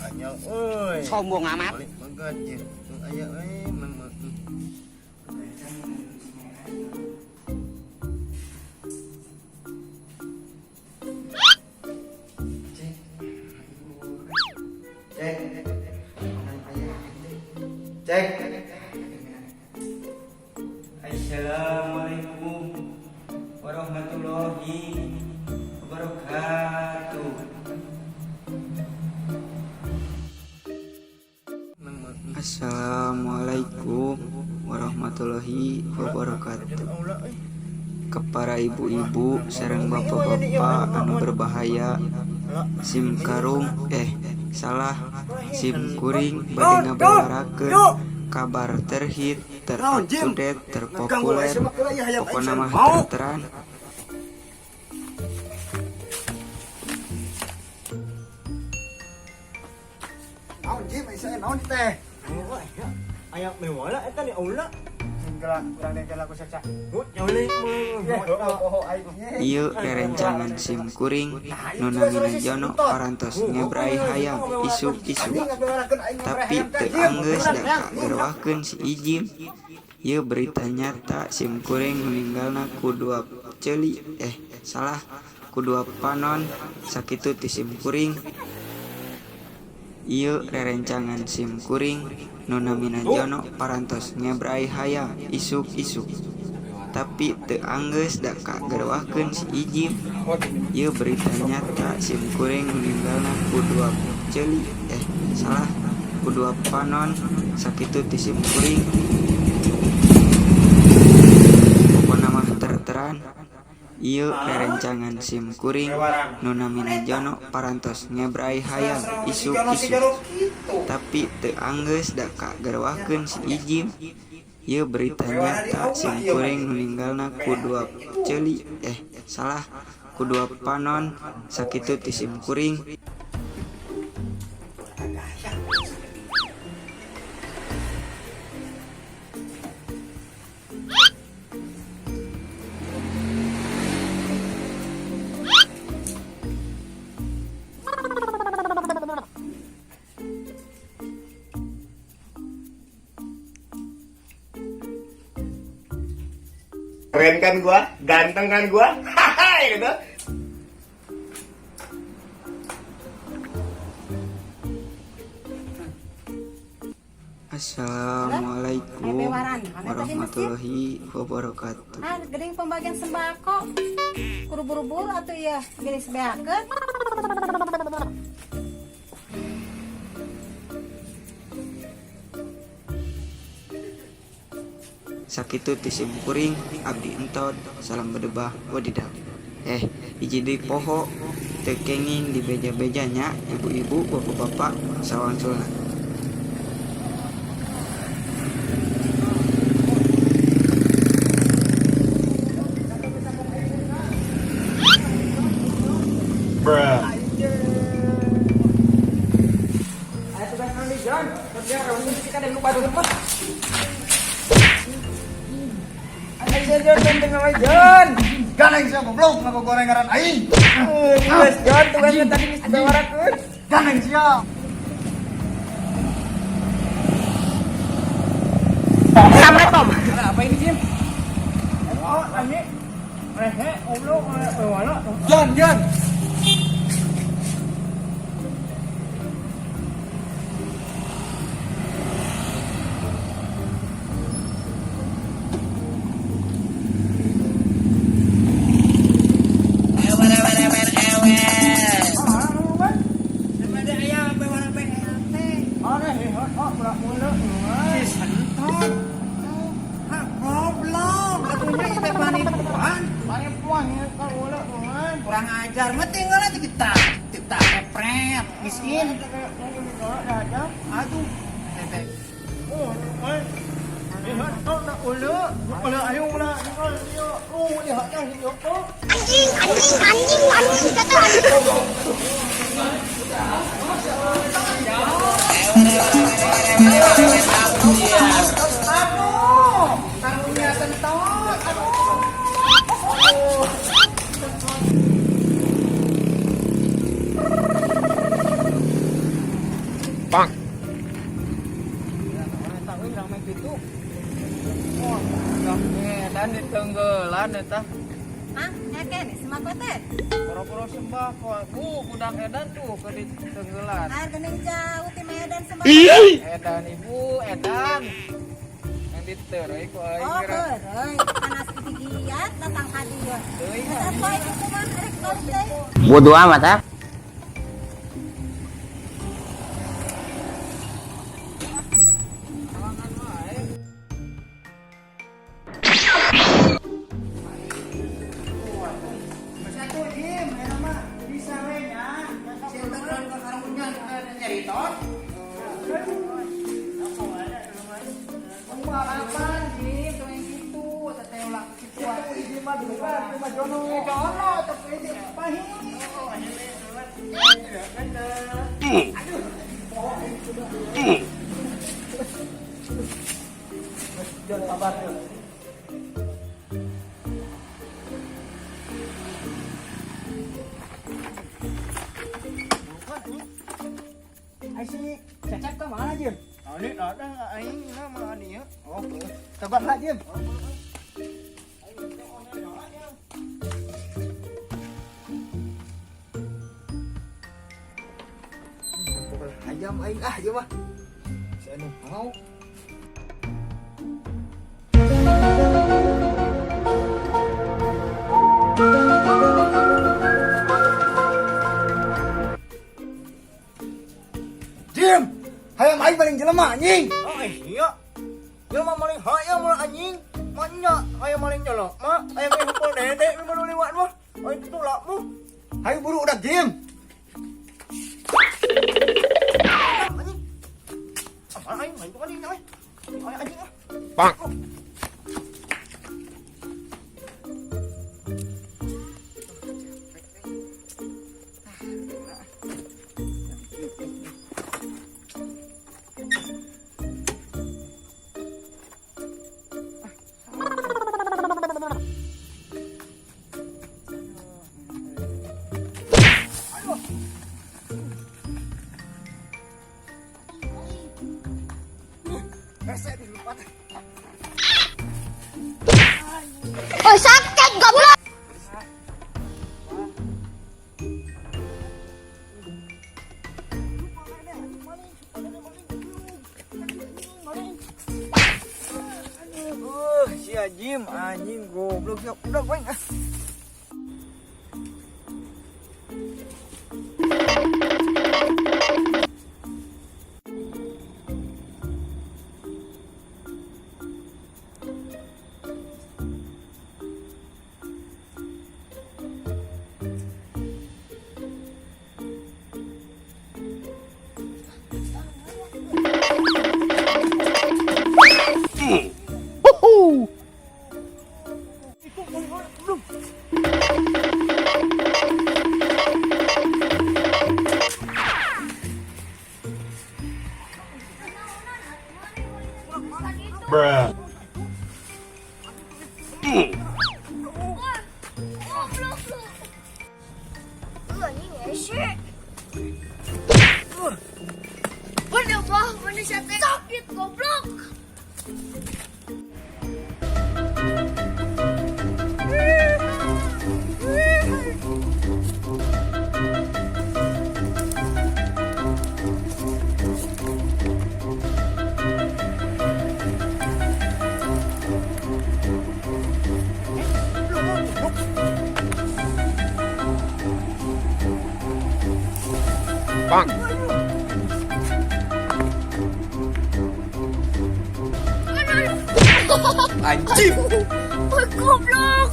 Anyal euy. Sombong amat. Balik banget ya. Aya euy mang. Cek. Cek. Cek. Assalamualaikum warahmatullahi wabarakatuh. Assalamualaikum warahmatullahi wabarakatuh. Ke para ibu-ibu sareng bapak-bapak anu berbahaya, sim karung, eh salah, sim kuring bade ngabewarakeun kabar terhit, terupdate, terpopuler, pokokna mah terteran. Naon, Jim, isa naon teh? Aya mewala eta ni aula. Sing kurang dengkel aku saca. Oh, Oh, aing. Ieu rerencangan sim kuring nu namina Jono parantos ngebrai hayam isuk-isuk, tapi teu anggeus da kagerwahkeun si Ijim. Ieu berita nyata, sim kuring nu ninggalna ku dua ceuli, eh salah, ku dua panon. Sakitu ti sim kuring. Ieu rerencangan sim kuring nu namina Jono parantos ngebrai hayam isuk-isuk, tapi teu anggeus da kagerwahkeun si Ijim. Ieu berita nyata, sim kuring nu ninggalna ku dua ceuli, eh salah, ku dua panon. Sakitu ti sim kuring, pokona mah terteran. Ieu rerencangan sim kuring nu namina Jono parantos ngebrai hayam isuk-isuk, tapi teu anggeus da kagerwahkeun si Ijim. Ieu berita nyata, sim kuring nu ninggalna ku dua ceuli, eh salah, ku dua panon. Sakitu ti sim kuring. Keren kan gua? Ganteng kan gua? Hahaha gitu. Assalamualaikum warahmatullahi wabarakatuh. Ah, geuning pembagian sembako. Kudu buru-buru atuh ya, geuning sebeakeun. Sakitu ti sim kuring, abdi entot, salam bedebah, wadidaw. Eh, hiji deui poho, teu kenging dibeja-beja nya ibu-ibu, bapak-bapak sawangsulna. Aya tugas naon deui, Jon? Kerja rawan kita ada lupa dulu mah. Ayo Jon, benteng wae Jon. Ganeng sia goblok ngagogoreng ngaran aing. Geus Jon, tugasnya tadi geus dibawarakeun. Ganeng sia. Assalamualaikum. Apa ini, Jim? Oh, ini rehe, goblok, wala. Jon, Jon. Si sentot. Hah, goblok. Atunya kita panipuan. Panipuan ya kalau ulah Kurang ajar, mah tinggal aja kita. Kita kepret, miskin. Aduh, teteh. Oh, eh. Anjing, anjing, anjing, anjing, kata anjing. Aduh, karunya sentot. Aduh. Tenggelan eta. Hah? Eke nih sembako teh. Poro-poro sembako. Bu, budak edan tuh ke di tenggelan. Air gening jauh ti Medan sembako. Edan ibu, edan. Yang diteureuy ku aing Oh, kira. heureuy. Panas gigiat datang ka dieu. Teuing. Eta poe kitu mah rek balik deui. Bodoh amat ah. Halangan wae. Satu Jim, eta mah bisa we nya. Sinteran ka karunya nyeriton. Kapan Jim, tuh yang gitu, teteh ulah kitu. Itu mah dua, itu mah Jono. Jono, tapi ini pahit. Jon, sabar Jon. Ai si Cecep ke mana Jim? Ani ada aing mah ani ya. Oh, sabar lah Jim. Ayam aing ah ieu mah. Si anu mau. Jim, hayam aing paling jelema anjing. Oh iya. Jelema maling hayam mah anjing. Manya hayam maling jelema, hayam ge hukul dede mi baru liwat mah. Aing tutulakmu. Hayu buru udah Jim. Anjing. Apa aing main tuh anjing euy. Aing anjing ah. Bang. Rese dilumpat. Oh, sakit goblok. Si Jim anjing goblok siap udah poeng ah. Bruh. Sakit goblok. Bang. Anjing. Oh, goblok.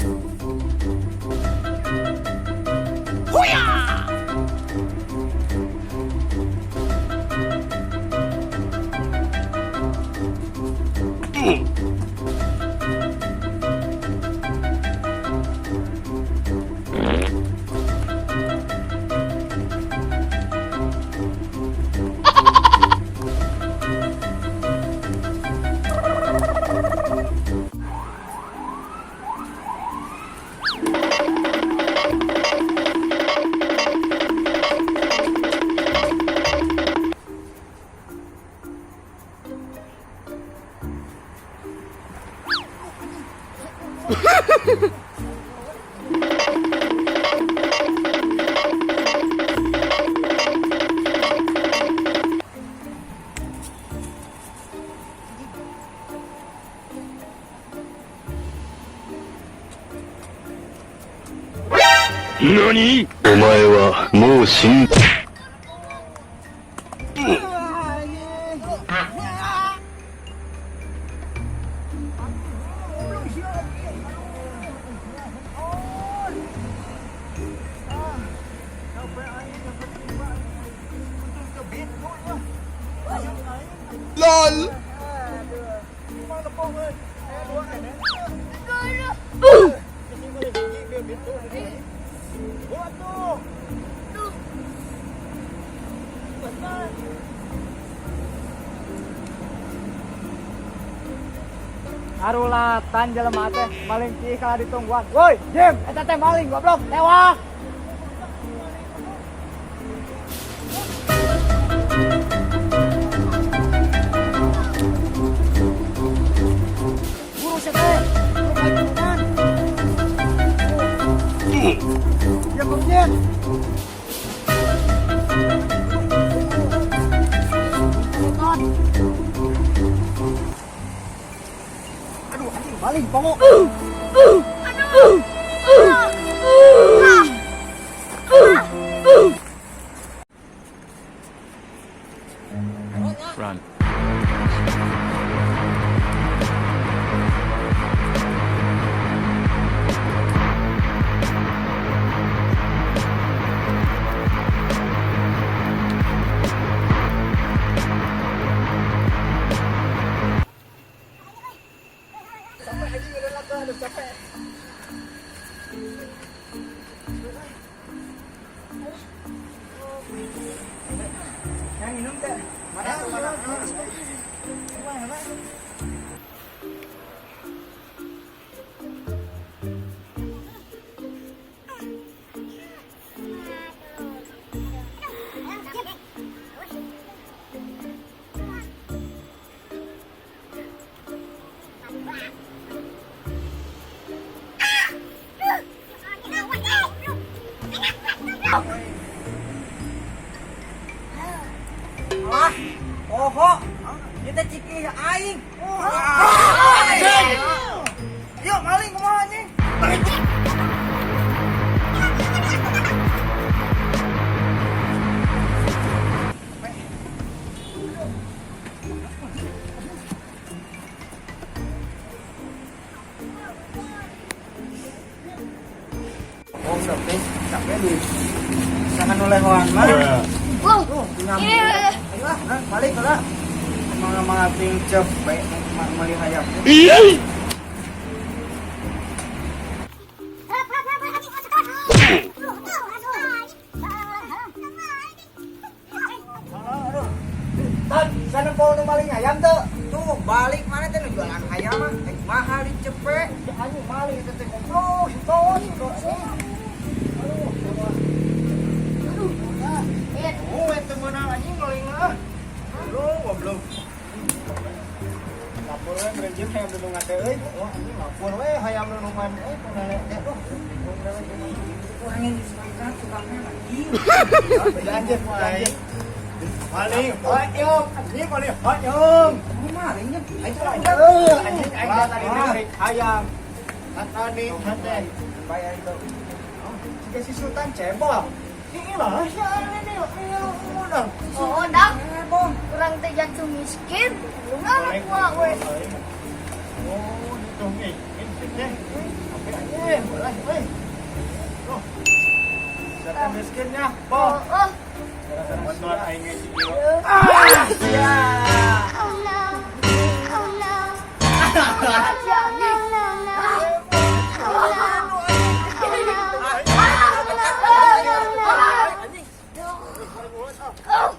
何お前はもう死ん LOL. Arulatan jelema teh maling cih kalah ditungguan. Woi, Jim, eta teh maling goblok, tewak. Buru sia teh, buru kajungan. Ya kok. Aduh, anjing maling pongo. Run. Capek anjing udah laga, aduh capek. Yang minum teh. Mana tuh mana? Mana mana? Alah, poho. Ieu teh cikih aing. Yuk maling kumaha anjing? Oh, sampai sampai di sana nulehoan mah. Wow. Tuh, nyambung. Iya. Ayo ah, nah, balik lah. Emang mating cepet meuli hayam. Tan, sana mau nu maling ayam tuh. Tuh, balik mana teh nu jualan ayam mah? Eh, mahal di cepet. Ya anjing maling eta teh goblok, si tos, si. Aduh, aduh. Oh, eta meunang anjing maling ah. Goblok, goblok. Lapor we berejim hayam nunungan teh euy. Oh, anjing lapor we hayam nunungan euy punale teh. Duh, kurangin disemangat tukangnya lagi. Lanjut, lanjut. Maling, hayam, anjing maling hayam. Kamu malingnya? Ayo, anjing aing tadi narik hayam. Tadi, tadi. Bayar itu. Jika si Sultan cebol. Ini lah, si ini ini udang. Oh, dang. Kurang teh jatuh miskin. Lu kuat we. Oh, itu nih. Ini teh. Tapi anjing, boleh, weh. Oh. Siapa miskinnya? Oh, Boh. oh. Bantuan aing si Gio. Ah, ya. Oh no. Oh no. Ya, anjing. Oh no. Oh no. Oh no. Oh no.